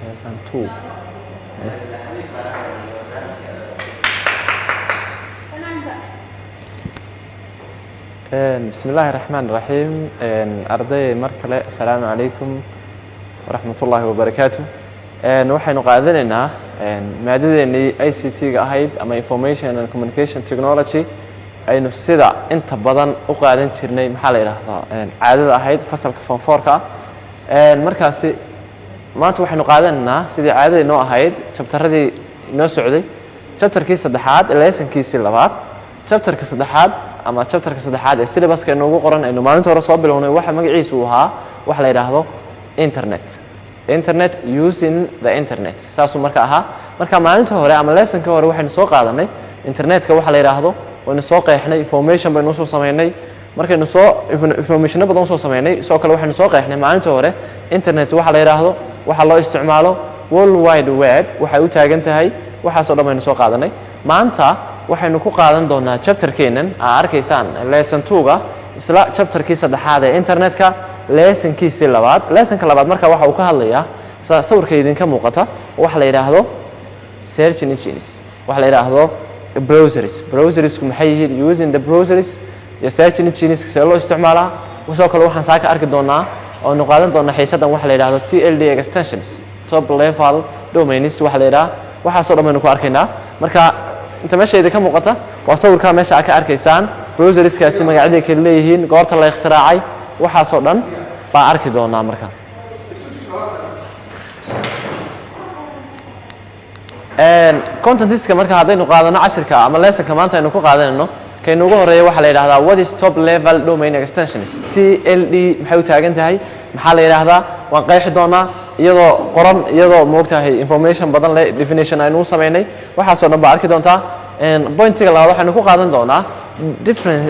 Lesson two. Bismi illaahi raxmaan raxiim. Arday, mar kale asalaamu calaykum waraxmat ullaahi wabarakaatu. Waxaynu qaadanaynaa maadadeenii ICT-ga ahayd ama Information and Communication Technology, aynu sida inta badan u qaadan jirnay, maxaa la yidhaahdaa, caadada ahayd fasalka form four-ka. Markaasi maanta waxaynu qaadanaynaa, sidii caadadii noo ahayd, chapteradii inoo socday, chapterkii saddexaad, lessonkiisii labaad. Chapterka saddexaad ama chapterka saddexaad ee syllabuska inoogu qoran, aynu maalinta hore soo bilownay, waxa magaciisu uu ahaa waxa la yidhaahdo internet, internet, using the internet, saasuu marka ahaa. Marka maalinta hore ama lessonka hore waxaynu soo qaadanay internetka waxa la yidhaahdo, waynu soo qeexnay, information baynu usoo samaynay. Markaynu soo informationo badan usoo samaynay, sidoo kale waxaynu soo qeexnay maalinta hore internet waxa la yidhaahdo, waxa loo isticmaalo, World Wide Web waxay u taagan tahay, waxaasoo dhan baynu soo qaadanay. Maanta waxaynu ku qaadan doonaa chapterkeennan aa arkaysaan, lesson two-ga, isla chapterkii saddexaad ee internetka, lessonkiisii labaad. Lessonka labaad marka waxa uu ka hadlayaa, sawirka idinka muuqata, waxa la yidhaahdo search engines, waxa la yidhaahdo browsers. Browsersku maxay yihiin? Using the browsers iyo search engines see loo isticmaalaa? Sidoo kale waxaan saa ka arki doonaa oonu qaadan doonaa xiisaddan waxa la yidhahdo TLD extensions, top level domains waxa la yidhaha. Waxaasoo dhan baynu ku arkaynaa. Marka inta meesha idinka muuqata waa sawirkaa meesha aad ka arkaysaan. Browserskaasi magacyaday kala leeyihiin, goorta la ikhtiraacay, waxaasoo dhan baa arki doonaa. Marka contentska marka haddaynu qaadano cashirka ama lessonka maanta aynu ku qaadanayno, kaynu ugu horeeya waxaa la yidhahdaa "What is top level domain extensions?" TLD maxay u taagan tahay? Maxaa la yidhaahdaa? Waan qeexi doonaa iyadoo qoran, iyadoo moogtahay information badan leh, definition aynu u samaynay, waxaasoo dhan baa arki doontaa. Pointiga labaad waxaynu ku qaadan doonaa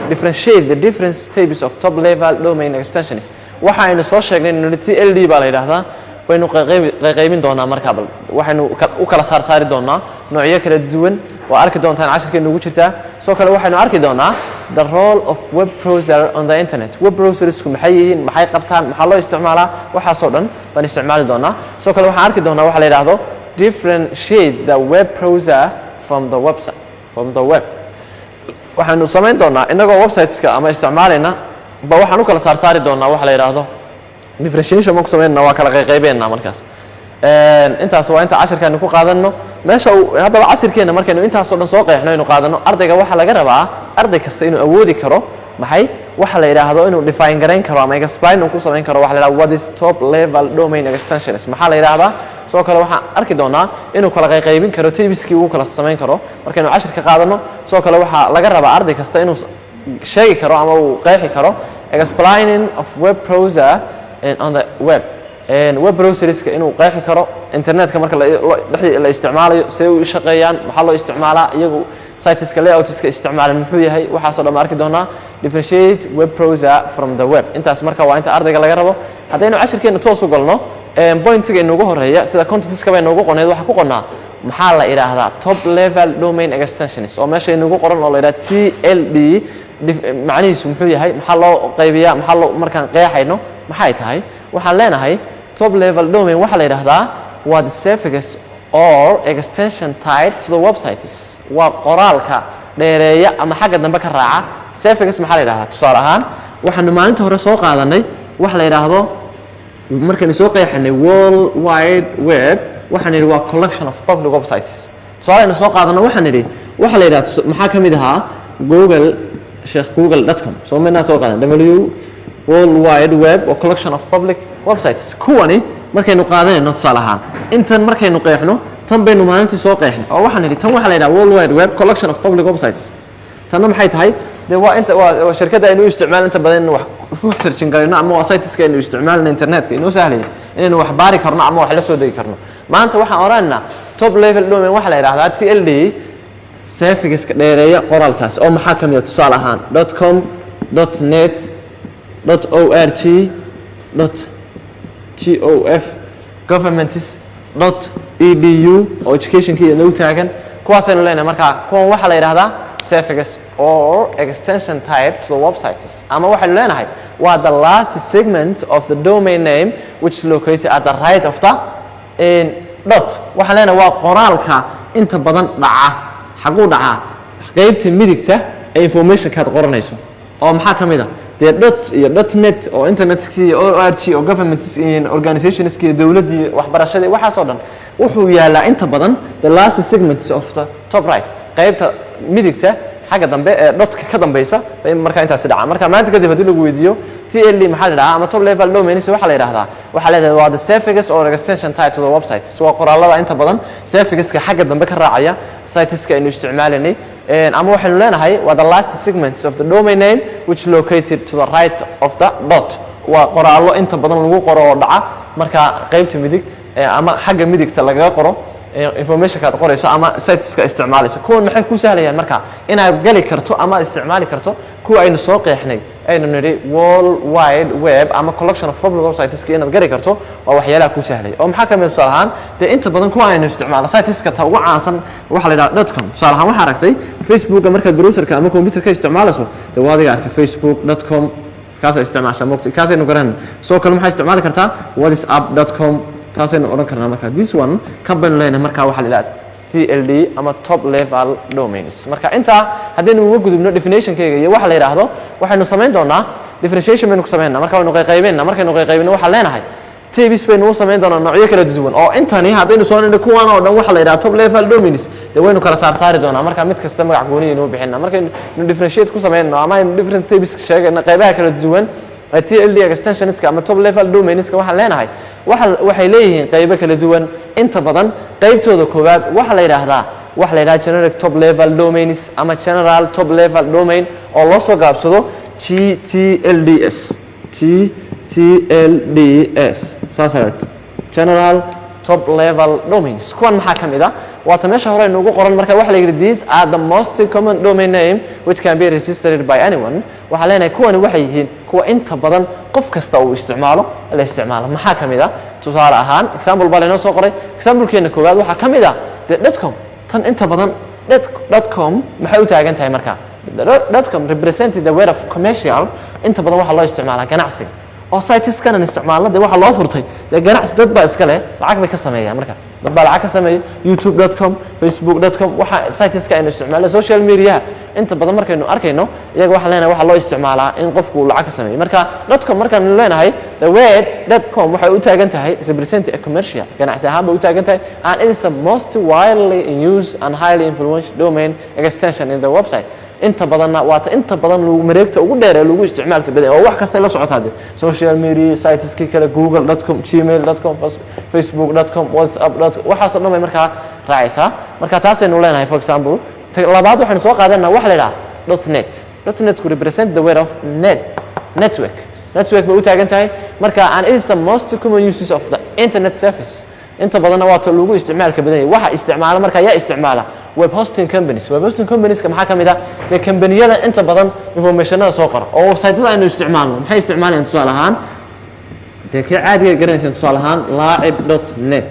differentiate the different types of top level domain extensions. Waxa aynu soo sheegnay nuli TLD baa la yidhaahdaa, baynu qayqaybin doonaa. Markaa bal waxaynu u kala saar saari doonaa noocyo kala duwan, waa arki doontaan, cashirkeenu ugu jirtaa. Sidoo kale waxaynu arki doonaa the role of web browser on the internet. Web browsersku maxay yihiin? Maxay qabtaan? Maxaa loo isticmaalaa? Waxaasoo dhan baan isticmaali doonaa. Sidoo kale waxaan arki doonaa waxa la yidhaahdo differentiate the web browser from the website, from the web. Waxaynu samayn doonaa, innagoo websiteska ama isticmaalayna ba, waxaan u kala saar saari doonaa waxa la yidhaahdo differentiation baan ku samaynana, waa kala qayqaybeynaa. Markaas intaas waa inta cashirkaanu ku qaadano. Meesha uu haddaba cashirkeena markaynu intaasoo dhan soo qeexno, aynu qaadano, ardayga waxaa laga rabaa, arday kasta, inuu awoodi karo maxay waxa la yidhaahdo inuu define garayn karo ama explain uu ku samayn karo waxa la yidhahdo "What is top level domain extensions?" Maxaa la yidhaahdaa? Sidoo kale waxaan arki doonaa inuu kala qayqaybin karo, typeskii uu kala samayn karo markaynu cashirka qaadano. Sidoo kale waxaa laga rabaa arday kasta inuu sheegi karo ama uu qeexi karo explaining of web browser on the web, web browserska inuu qeexi karo, internetka marka dhexdii la isticmaalayo see u shaqeeyaan, maxaa loo isticmaalaa, iyagu siteska layoutska isticmaalan muxuu yahay, waxaasoo dhan arki doonaa. Differentiate web browser from the web. Intaas marka waa inta ardayga laga rabo. Haddaynu cashirkeena toos u galno, pointiga inugu horeeya, sida contentska bay noogu qoneyd, waxaa ku qornaa maxaa la idhaahdaa top level domain extensions, oo meesha inugu qoran oo la yidhaha TLD. Macnihiisu muxuu yahay? Maxaa loo qaybiyaa? Maxaa loo markaan qeexayno maxay tahay? Waxaan leenahay top level domain waxaa la yidhaahdaa waa the suffix or extension tied to the websites, waa qoraalka dheereeya ama xagga dambe ka raaca. Suffix maxaa la yidhahdaa? Tusaale ahaan, waxaanu maalinta hore soo qaadanay waxa la yidhaahdo, markaynu soo qeexanay World Wide Web, waxaan idhi waa collection of public websites. Tusaale aynu soo qaadano, waxaan idhi waxa la yidhahda, maxaa ka mid ahaa? Google, sheekh google.com soo midnaa soo qaadan. W World Wide Web waa collection of public websites. Kuwani markaynu qaadanayno, tusaale ahaan, intan markaynu qeexno, tan baynu maalintii soo qeexnay oo waxaan idhi tan waxaa la yidhaha World Wide Web, collection of public websites. Tanna maxay tahay? Dee waa inta waa shirkadda aynu u isticmaal inta badan in wax ku searching garayno, ama waa siteska aynu isticmaalna internetka inoo sahlaya inaynu wax baari karno ama wax la soo degi karno. Maanta waxaan odhanaynaa top level domain waxaa la yidhahdaa TLD, suffixka dheereeya qoraalkaas, oo maxaa ka mid a? Tusaale ahaan, .com, .net, .org, .gov, governments, .edu oo educationka iyo nagu taagan, kuwaasaynu leenahay. Markaa kuwan waxaa la yidhahdaa suffix or extension type to the websites, ama waxaynu leenahay waa the last segment of the domain name which is located at the right of the in Dot waxaan leenahay waa qoraalka inta badan dhaca. Xaguu dhacaa? Qaybta midigta ee informationkaad qoranayso. Oo maxaa ka mid a? Dee dot iyo .net oo internetkii iyo org oo government organizationski iyo dowladdii, waxbarashadii, waxaas oo dhan wuxuu yaalaa inta badan the last segments of the top right, qaybta midigta xagga dambe ee dotka ka dambeysa bay markaa intaasi dhacaa. Marka maanta kadib haddii lagu weydiiyo TLD maxaa la idhahaa ama top level domains, waxaa la yidhahdaa, waxaa leedahay waa the suffix or extension type to the websites, waa qoraalada inta badan suffixka xagga dambe ka raacaya siteska aynu isticmaalanay, ama waxaynu leenahay waa the last segments of the domain name which located to the right of the dot, waa qoraallo inta badan lagu qoro oo dhaca marka qaybta midig ama xagga midigta lagaga qoro informationka aad qorayso ama siteska isticmaalayso. Kuwan maxay ku sahlayaan marka? Inaad gali karto ama aad isticmaali karto kuwa aynu soo qeexnay, aynu nidhi World Wide Web ama collection of public websiteska inaad gali karto, waa waxyaalaha ku sahlaya. Oo maxaa ka mid? Tusaale ahaan, dee inta badan kuwa aynu isticmaalo siteska, ta ugu caansan waxaa la yidhaha .com. Tusaale ahaan, waxaa aragtay Facebooka markaad browserka ama computerka isticmaalayso, dee waa adiga arkay facebook.com, kaasaa isticmaashaa mogta, kaasaynu garanayna. Sidoo kale maxaa isticmaali kartaa? whatsapp.com, taasaynu odhan karnaa. Marka this one kan baynu leenahay marka waxaa la yidhaha TLD ama top level domains. Marka intaa haddaynu uga gudubno definitionkayga iyo waxa la yidhaahdo, waxaynu samayn doonaa differentiation baynu ku samaynaa. Marka waynu qayqaybinaa. Markaynu qayqaybino, waxaan leenahay types baynu u samayn doonaa, noocyo kala duwan. Oo intani haddaynu soo nidhi kuwan oo dhan waxa la yidhaha top level domains, dee waynu kala saar saari doonaa. Marka mid kasta magac gooni aynu u bixinaa markaynu differentiate ku samaynno ama aynu different types sheegayno, qaybaha kala duwan TLD extensionska ama top level domainska. Waxaan leenahay waxay leeyihiin qaybo kala duwan. Inta badan qaybtooda koowaad waxaa la yidhaahdaa, waxa la yidhaha generic top level domains ama general top level domain, oo loo soo gaabsado GTLDS, GTLDS saasa, general top level domains. Kuwan maxaa ka mid ah? Waata meesha hore inugu qoran. Marka waxa la yidhi these are the most common domain name which can be registered by anyone. Waxaan leenahay kuwani waxay yihiin kuwa inta badan qof kasta uu isticmaalo, la isticmaalo. Maxaa ka mid ah? Tusaale ahaan, example baa laynoo soo qoray. Examplekeena koowaad waxaa ka mid ah de .com. Tan inta badan .com maxay u taagan tahay? Marka .com represented the word of commercial. Inta badan waxaa loo isticmaalaa ganacsiga, oo siteskanan isticmaalna dee waxaa loo furtay dee ganacsi, dad baa iska leh, lacag bay ka sameeyaan. Marka dad baa lacag ka sameeya youtube.com, facebook.com, waxa siteska aynu isticmaalno, social mediaha inta badan markaynu arkayno iyaga, waxaan leenahay waxaa loo isticmaalaa in qofku uu lacag ka sameeyo. Marka .com markaanu leenahay, the word .com waxay u taagan tahay represent a commercial, ganacsi ahaan bay u taagan tahay, and it is the most widely in use and highly influential domain extension in the website. Inta badanna waa ta inta badan lagu mareegta ugu dheer ee lagu isticmaalka badan, oo wax kasta la socotaa de social media siteski kale, google.com, gmail.com, facebook.com, whatsapp.com, waxaasoo dhan bay markaa raacaysaa. Marka taasaynu leenahay. For example, labaad waxaynu soo qaadanaa waxa la yidhaha .net. .netku represent the word of net, network. Network bay u taagan tahay. Marka and it is the most common uses of the internet service. Inta badanna waa ta lagu isticmaalka badan yahay. Waxa isticmaala marka, yaa isticmaala? Web hosting companies. Web hosting companieska maxaa ka mid ah? Dee kambaniyada inta badan informationada soo qora oo website-yada aynu isticmaalno. Maxay isticmaalayaan? Tusaale ahaan, dee kii caadiga garanaysaan, tusaale ahaan laacib.net,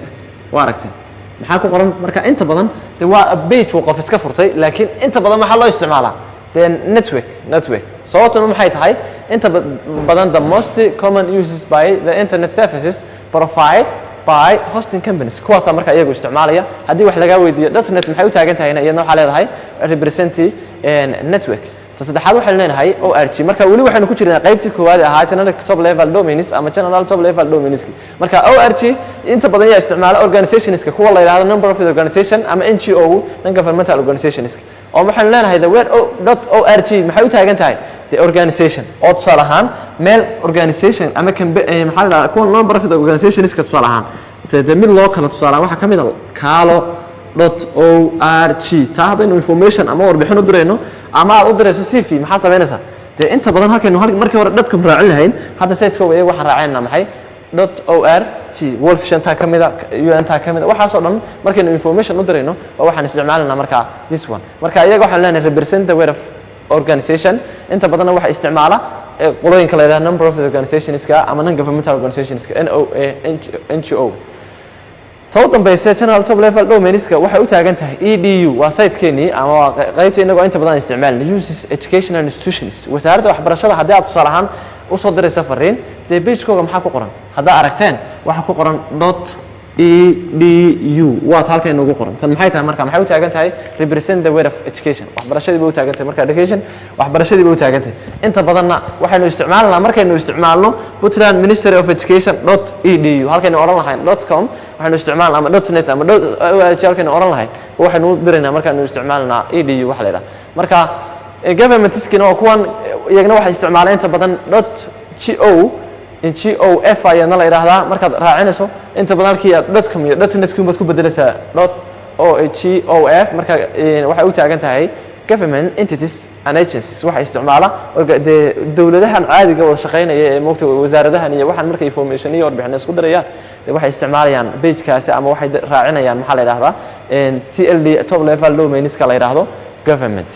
waa aragteen maxaa ku qoran. Marka inta badan de waa page uu qof iska furtay, laakiin inta badan maxaa loo isticmaalaa? Dee network. Sababtuna maxay tahay? Inta badan the most common uses by the internet services provide by hosting companies, kuwaasaa marka iyagu isticmaalaya. Haddii wax lagaa weydiiyo .net maxay u taagan tahayna, iyadna waxaa leedahay represent network. Ta saddexaad waxaynu leenahay org. Marka weli waxaynu ku jirnaa qaybtii koowaad ee ahaa generic top level domains ama general top level domains. Marka org inta badan yaa isticmaala? Organizationska, kuwa la yidhahdo non profit organization ama NGO, non governmental organizations. Oo waxaynu leenahay the word .org maxay u taagan tahay? The organization. Oo tusaale ahaan meel organization ama maxaa la dhahdaa, kuwa non profit organizationska, tusaale ahaan de mid loo kala, tusaale ahaan waxaa ka mid a kaalo.org. Taa haddaynu information ama warbixin u dirayno ama aad u dirayso CV, maxaa samaynaysaa? Dee inta badan halkaynu markii hore .com raacin lahayn, hadda siteskooga iyaga waxaan raacinayna maxay? .org. World Vision taa ka mida, UN taa ka mida, waxaasoo dhan markaynu information u dirayno waa waxaan isticmaalanaa markaa this one. Marka iyaga waxaan leenahay represent the word of organization. Inta badanna waxa isticmaala qolooyinka la yidhaha non profit organizationska ama non governmental organizationska, NOA, NGO. Ta u dambaysa general top level domainska waxay u taagan tahay edu. Waa site-keenii ama waa qaybta inagoo inta badan isticmaalna, uses educational institutions. Wasaaradda waxbarashada haddii aad tusaale ahaan usoo diraysa fariin, dee pagekooga maxaa ku qoran? Haddaa aragteen, waxaa ku qoran dot edu. Waa ta halkan inoogu qoran. Tan maxay tahay marka? Maxay u taagan tahay? Represent the word of education, waxbarashadii bay u taagan tahay. Marka education, waxbarashadii bay u taagan tahay. Inta badanna waxaynu isticmaalnaa, markaynu isticmaalno Puntland Ministry of Education .edu halkaynu odhan lahayn .com, waxaynu isticmaalnaa ama .net ama .org halkaynu odhan lahayn, waxaynu u diraynaa markaanu isticmaalnaa edu waxa la yidhaha. Marka governmentskina oo kuwan iyagna waxay isticmaalaan inta badan .go gov ayaadna la yidhaahdaa. Markaad raacinayso, inta badan halkii aad .com iyo .net baad ku bedelaysaa .o gov. Marka waxay u taagan tahay government entities and agencies. Waxa isticmaala dee dowladahan caadiga wada shaqaynaya ee moogta wasaaradahan iyo waxaan, markay information iyo warbixin isku dirayaan, dee waxay isticmaalayaan pagekaasi ama waxay raacinayaan, maxaa la yidhahdaa, TLD, top level domainska la yidhaahdo government.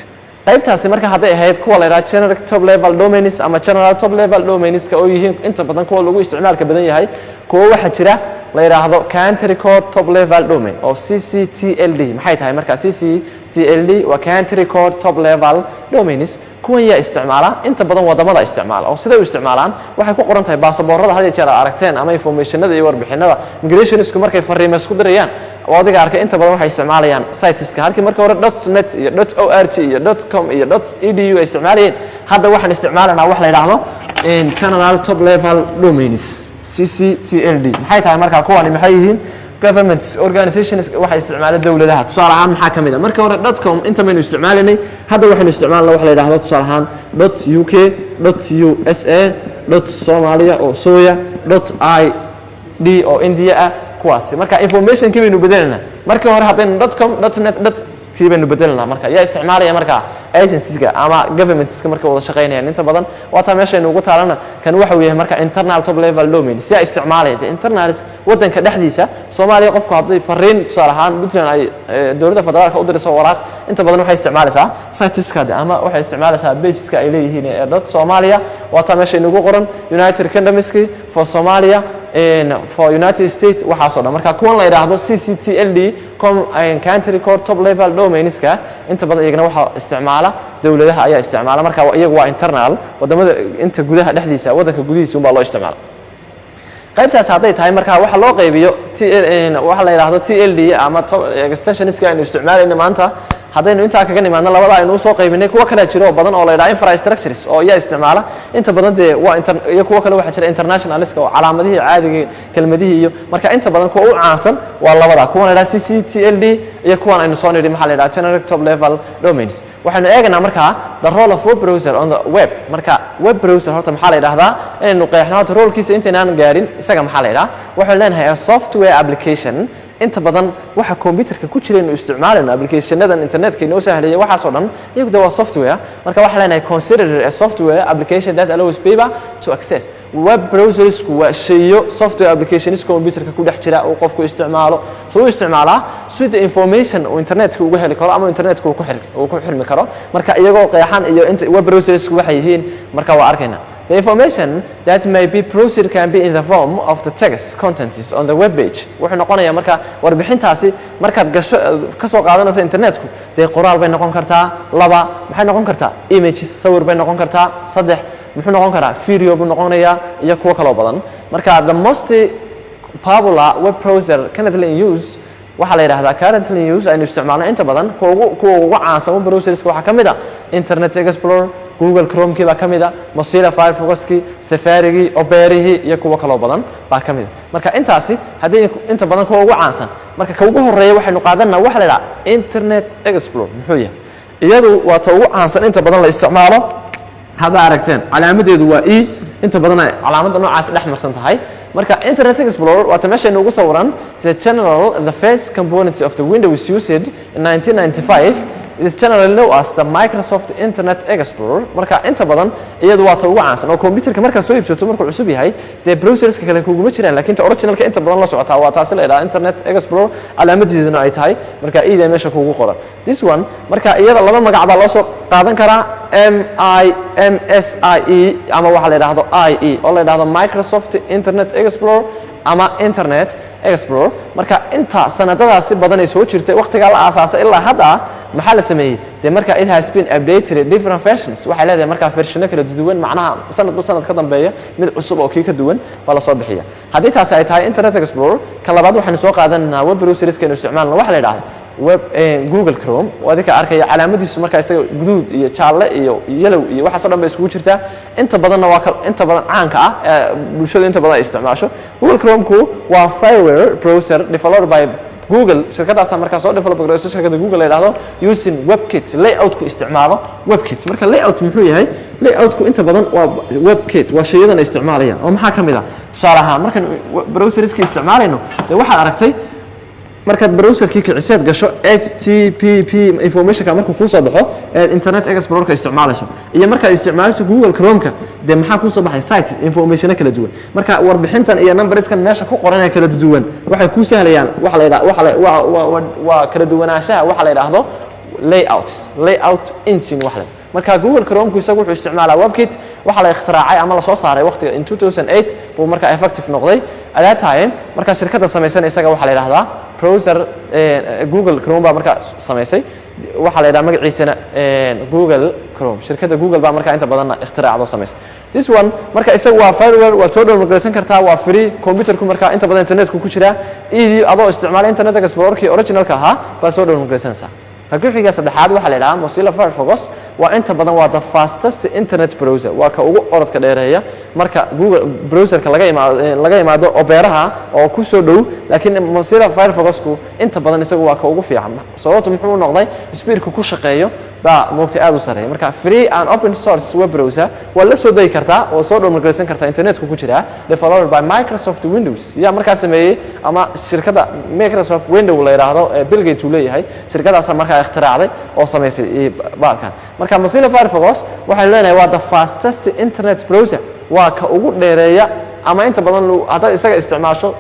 Qaybtaasi marka hadday ahayd kuwa la yidhaha generic top level domains ama general top level domainska, oo yihiin inta badan kuwa lagu isticmaalka badan yahay, kuwo waxaa jira la yidhaahdo country code top level domain oo ccTLD. Maxay tahay marka ccTLD? Waa country code top level domains. Kuwan yaa isticmaala? Inta badan wadamada isticmaala. Oo siday u isticmaalaan? Waxay ku qoran tahay baasaboorada had iyo jeer aad aragteen ama informationada iyo warbixinada immigrationsku markay fariimo isku dirayaan oo adiga arkay. Inta badan waxay isticmaalayaan siteska. Halkii marka hore .net iyo .org iyo .com iyo .edu ay isticmaalayeen, hadda waxaan isticmaalanaa wax la yidhaahdo general top level domains, ccTLD. Maxay tahay marka kuwani? Maxay yihiin? Governments, organizations, waxay isticmaala dowladaha. Tusaale ahaan, maxaa ka mid a? Marka hore .com inta baynu isticmaalanay, hadda waxaynu isticmaalna wax la yidhahdo, tusaale ahaan, .uk, .usa, .somalia oo soya, .id oo India ah, kuwaasi. Marka informationkii baynu bedelanaa. Markii hore haddaynu .com, .net, dot tii baynu bedelanaa. Marka yaa isticmaalaya? Marka agencieska ama governmentska markay wada shaqaynayaan inta badan, waa taa meeshaynu ugu taalana. Kan waxa uu yahay marka internal top level domain. Siyaa isticmaalaya? De internal, waddanka dhexdiisa, Soomaaliya. Qofku haddii fariin, tusaale ahaan, Puntland ay dowladda federaalka u dirayso waraaq, inta badan waxay isticmaalaysaa siteska de ama waxay isticmaalaysaa pageska ay leeyihiin ee .Somalia. Waa taa meesha inugu qoran, United Kingdomski for Somalia, for United States, waxaasoo dhan. Marka kuwan la yidhaahdo ccTLD com, country code top level domainska, inta badan iyagana waxaa isticmaala dowladaha ayaa isticmaala. Marka iyagu waa internal, wadamada inta gudaha dhexdiisa, waddanka gudihiisa unbaa loo isticmaala. Qaybtaas hadday tahay, marka waxa loo qaybiyo t waxa la yidhaahdo TLD ama extensionska aynu isticmaalayno maanta, haddaynu intaa kaga nimaadno, labada aynu usoo qaybinay, kuwo kalea jiro oo badan oo la yidhaha infrastructures. Oo iyaa isticmaala inta badan? Dee waa inter iyo kuwo kale waxaa jira internationaliska oo calaamadihii caadiga, kelmadihii iyo. Marka inta badan kuwa u caansan waa labada, kuwan la yidhaha ccTLD iyo kuwan aynu soo nidhi, maxaa la yidhaha, generic top level domains. Waxaynu eegaynaa markaa the role of web browser on the web. Marka web browser horta maxaa la yidhahdaa? Inaynu qeexno horta rolekiisa intaynaan gaarin isaga, maxaa la yidhaha? Waxaynu leenahay a software application. Inta badan waxa computerka ku jira inuu isticmaalayno, applicationadan internetka inoo sahlaya, waxaas oo dhan iyagu de waa software. Marka waxaa leenahay consider a software application that allows people to access. Web browsersku waa shayo software applications computerka ku dhex jira uu qofku isticmaalo. Soo u isticmaalaa sida information uu internetka uga heli karo ama internetka uu ku xirmi karo. Marka iyagoo qeexan iyo inta web browsersku waxay yihiin, marka waa arkayna. The information that may be browsed can be in the form of the text contents on the web page. Wuxuu noqonayaa marka warbixintaasi markaad gasho ka soo qaadanayso internetku, dee qoraal bay noqon kartaa, laba maxay noqon kartaa? Images, sawir bay noqon kartaa, saddex muxuu noqon karaa? Video buu noqonayaa iyo kuwo kaloo badan. Marka the most popular web browser currently in use, waxaa la yidhahdaa currently in use, aynu isticmaalno inta badan, kuwa ugu caansan web browserska waxaa ka mid a Internet Explorer, Google Chromekii baa ka mid a, Mozilla Firefoxkii, Safarigii, Operihii iyo kuwo kaloo badan baa ka mid a. Marka intaasi haddii inta badan kuwa ugu caansan, marka ka ugu horeeya waxaynu qaadanaa waxa la yidhaha Internet Explorer. Muxuu yahay? Iyadu waa ta ugu caansan, inta badan la isticmaalo. Hadda aragteen calaamadeedu waa e, inta badan ay calaamadda noocaas dhex marsan tahay. Marka Internet Explorer waa ta meesha inugu sawiran. The general the first component of the Windows used in 1995. It is generally known as the Microsoft Internet Explorer. Marka inta badan iyadu waa ta ugu caansan oo computerka markaad soo iibsato, markuu cusub yahay, dee browserska kale kuguma jiraan, laakiin ta originalka inta badan la socotaa waa taasi la idhaha Internet Explorer, calaamadeeduna ay tahay marka ida meesha kugu qoran, this one. Marka iyada laba magac baa loo soo qaadan karaa, M I M S I E ama waxa la yidhaahdo IE, oo la yidhahdo Microsoft Internet Explorer ama Internet Explorer. Marka inta sanadadaasi badan ay soo jirtay, waqtigaa la aasaasay ilaa hadda. Maxaa la sameeyey dee? Marka it has been updated different versions, waxay leedahay markaa versiono kala duwan, macnaha sanadba sanad ka dambeeya mid cusub oo kii ka duwan baa lasoo bixiya. Haddii taasi ay tahay Internet Explorer, ka labaad waxaynu soo qaadanaynaa web browserska aynu isticmaalno, waxa la yidhahda web Google Chrome. Oo adinka arkaya calaamadiisu markaa isaga guduud iyo jaalle iyo yellow iyo waxaas o dhan bay isugu jirtaa. Inta badanna waa ka inta badan caanka ah ee bulshadu inta badan ay isticmaasho. Google Chrome-ku waa freeware browser developed by Google. Shirkadaasaa markaa soo develop garayso, shirkadda Google la yidhahdo, using WebKit layout-ku isticmaalo WebKit. Marka layout muxuu yahay? Layout-ku inta badan waa WebKit, waa shayadan ay isticmaalayaan. Oo maxaa ka mid ah? Tusaale ahaan, markaan browserska isticmaalayno, dee waxaad aragtay markaad browserkii kiciseed gasho HTTP informationka markuu kuu soo baxo eed Internet Explorerka isticmaalayso iyo markaad isticmaalayso Google Chromeka, dee maxaa kuu soo baxay? Site informationo kala duwan. Marka warbixintan iyo numberskan meesha ku qoran ee kala duwan waxay kuu sahlayaan waxa la yidhaha waxa la waa kala duwanaanshaha waxa la yidhaahdo layouts, layout engine wax le. Marka Google Chrome-ku isagu wuxuu isticmaalaa WebKit. Waxaa la ikhtiraacay ama lasoo saaray waqtiga in 2008 buu markaa effective noqday at that time. Marka shirkadda samaysan isaga waxaa la yidhahdaa browser Google Chrome baa markaa samaysay. Waxaa la yidhaha magaciisana Google Chrome. Shirkadda Google baa markaa inta badanna ikhtiraacdo samaysay this one. Marka isagu waa freeware, waa soo download garaysan kartaa, waa free. Computerku markaa inta badan internetku ku jiraa, edii adoo isticmaala Internet Explorerkii originalka ahaa baa soo download garaysanaysaa. Ka ku xiga saddexaad waxaa la yidhahaa Mozilla Firefox. Waa inta badan waa the fastest internet browser, waa ka ugu orodka dheereeya marka Google browserka laga imaado Operaha oo ku soo dhow. Laakiin Mozilla Firefoxku inta badan isagu waa ka ugu fiican. Sababtu muxuu noqday? Speedku ku shaqeeyo baa moogtay aad u sarreeya. Marka free and open source web browser, waa la soo degi kartaa oo soo download kartaa, internetku ku jiraa. Developed by Microsoft Windows. Yaa markaa sameeyey? Ama shirkadda Microsoft Window la yidhaahdo ee Bill Gates uu leeyahay, shirkadaasaa markaa ikhtiraacday oo samaysay baalkan. Marka Mozilla Firefox waxaynu leenahay waa the fastest internet browser, waa ka ugu dheereeya ama inta badan haddaad isaga isticmaasho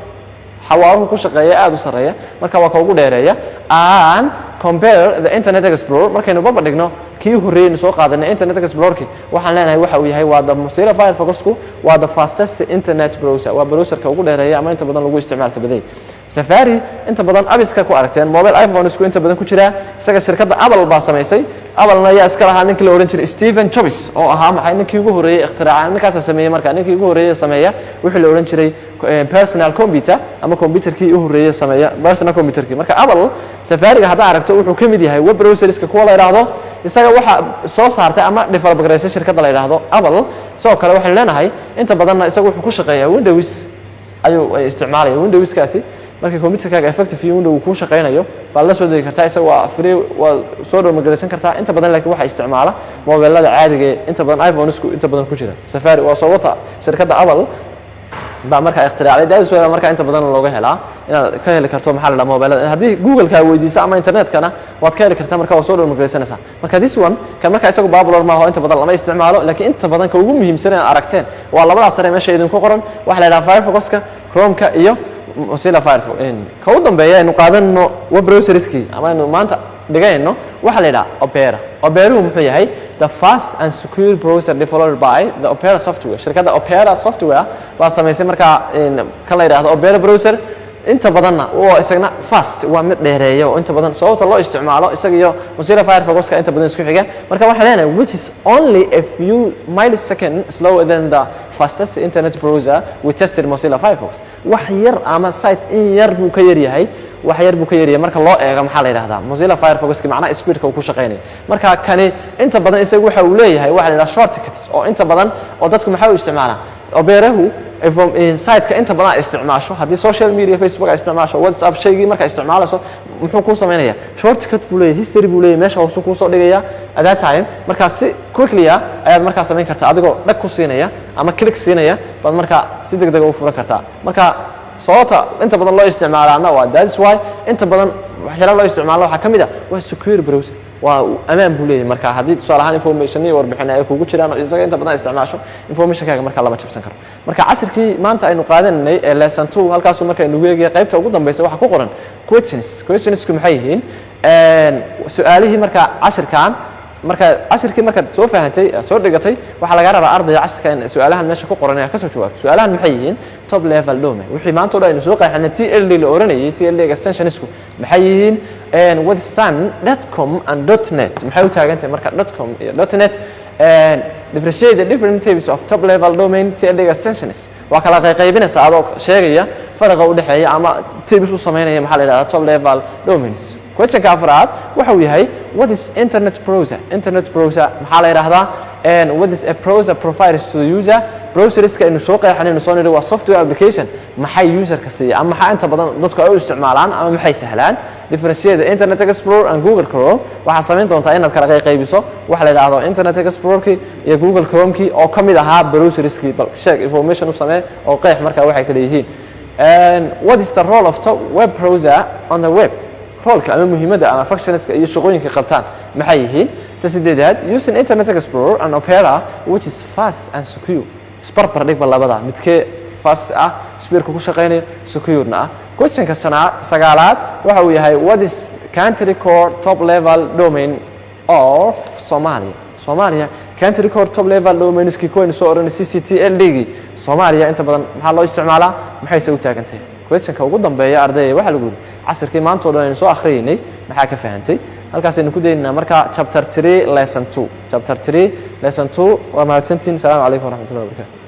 xawaaruhu ku shaqeeya aad u sarreeya. Marka waa ka ugu dheereeya. And compare the Internet Explorer, markaynu baba dhigno kii horreeyaynu soo qaadanay, Internet Explorerki, waxaan leenahay waxa uu yahay waa the Mozilla Firefoxku waa the fastest internet browser, waa browserka ugu dheereeya ama inta badan lagu isticmaalka badayay. Safari inta badan appska ku aragteen, mobile iPhonesku inta badan ku jiraa. Isaga shirkadda Apple baa samaysay. Applena yaa iska lahaa? Ninkii la odhan jiray Stephen Jobs, oo ahaa maxay? Ninkii ugu horreeyey ikhtiraca, ninkaasaa sameeyey. Marka ninkii ugu horreeyey sameeya wixii la odhan jiray personal computer ama computerkii u horreeyey sameeya personal computerkii. Marka Apple Safariga haddaa aragto, wuxuu ka mid yahay web browserska kuwa la yidhaahdo. Isaga waxaa soo saartay ama develop garaysay shirkadda la yidhaahdo Apple. Sidoo kale waxaynu leenahay inta badanna isaga wuxuu ku shaqeeyaa Windows ayuu isticmaalaya. Windowskaasi marka computerkaaga effective iyo Window uu kuu shaqaynayo baad la soo degi kartaa. Isaga waa free, waa soo download garaysan kartaa inta badan. Laakiin waxaa isticmaala mobilada caadiga ee inta badan iPhonesku inta badan ku jira. Safari waa soo wata shirkadda Apple baa markaa ikhtiraacday daadis waa. Markaa inta badan looga helaa inaad ka heli karto, maxaa la dhaha, mobilada. Haddii Google-ka weydiisa ama internetkana waad ka heli kartaa. Marka waa soo download garaysanaysaa. Marka this one kan marka isagu popular maaha oo inta badan lama isticmaalo. Laakiin inta badan ka ugu muhiimsan inaad aragteen waa labadaas sare meesha idinku qoran, waxaa la yidhaha Firefoxka, Chromeka iyo Mozilla Firefox. Ka u dambeeya aynu qaadanno web browserskii ama aynu maanta dhigayno waxaa la yidhaha Opera. Operuhu muxuu yahay? The fast and secure browser developed by the Opera Software. Shirkadda Opera Software baa samaysay markaa kan la yidhahdo Opera browser. Inta badanna waa isagna fast, waa mid dheereeya oo inta badan sababta loo isticmaalo isaga iyo Mozilla Firefoxka inta badan isku xiga. Marka waxaan leenahay which is only a few millisecond slower than the fastest internet browser we tested, Mozilla Firefox. Wax yar ama site in yar buu ka yar yahay, wax yar buu ka yaryahay marka loo eego, maxaa la yidhahdaa, Mozilla Firefoxki, macnaha speedka uu ku shaqeynayo. Marka kani inta badan isagu waxa uu leeyahay waxa la yidhaha shortcuts, oo inta badan oo dadku maxay u isticmaalaan Operahu? Siteka inta badan isticmaasho, haddii social media, Facebook ay isticmaasho, WhatsApp, shaygii markaa isticmaalayso, muxuu kuu samaynaya? Shortcut buu leeyahay, history buu leeyahay, meesha hoose kuu soo dhigaya at that time. Markaa si quickly ah ayaad markaa samayn kartaa, adigoo dhag ku siinaya ama click siinaya baad markaa si deg dega u furan kartaa. Marka sababta inta badan loo isticmaalaana waa that's why. Inta badan waxyaala loo isticmaalo waxaa ka mid ah waa secure browser, waa amaan buu leeyahay. Marka haddii tusaale ahaan information iyo warbixin ay kugu jiraan oo isaga inta badan isticmaasho, informationkaaga markaa lama jabsan karo. Marka casirkii maanta aynu qaadanay ee lesson 2 halkaasuu marka aynu eegaya. Qaybta ugu dambeysa waxaa ku qoran questions. Questionsku maxay yihiin? Su-aalihii marka casirkan, marka casirkii markaad soo fahantay, aad soo dhigatay, waxaa lagaa rabaa, ardayga, casirka in su-aalahan meesha ku qoran inaad ka soo jawaabto. Su-aalahan maxay yihiin? Top level domain wixii maanta o dhan aynu soo qeexanay, TLD la oranayay, TLD extensionsku maxay yihiin? What stand .com and .net? Maxay u taagan tahay marka .com iyo .net? Differentiate the different types of top level domain TLD extensions. Waa kala qayqaybinaysa adoo sheegaya faraqa u dhexeeya ama types u sameynaya, maxaa la yidhahdaa, top level domains. Questionka afraad waxa uu yahay: what is internet browser? Internet browser maxaa la yidhahdaa? And what is a browser provides to the user? Browserska aynu soo qeexanaynu soo nidhi waa software application. Maxay userka siiya ama maxaa inta badan dadku ay u isticmaalaan ama maxay sahlaan? Differentiate the Internet Explorer and Google Chrome. Waxaa samayn doontaa inaad kala qayqaybiso waxa la yidhaahdo Internet Explorerkii iyo Google Chromekii oo ka mid ahaa browserskii. Bal sheeg, information u samee oo qeex markaa waxay kala yihiin. What is the role of top web browser on the web? Roolka ama muhiimadda ama functionska iyo shaqooyinka qabtaan maxay yihiin? Ta sideedaad: using Internet Explorer and Opera, which is fast and secure? Isbarbar dhigba labada, midkee fast ah, speedka ku shaqaynayo, securena ah? Questionka sanaa sagaalaad waxa uu yahay: what is country code top level domain of Somalia? Soomaaliya country code top level domainskii kuwaynu soo oranay, CCTLD-gii Soomaaliya, inta badan maxaa loo isticmaalaa, maxayse u taagantahay? Questionka ugu dambeeya, ardayga, waxaa lagu yidhi: casharkii maanta o dhan aynu soo akhriyaynay maxaa ka fahantay? Halkaasaynu ku daynaynaa marka chapter 3 lesson 2, chapter 3 lesson 2. Waa mahadsantihin. Asalaamu calaykum waraxmatullahi wabarakatu.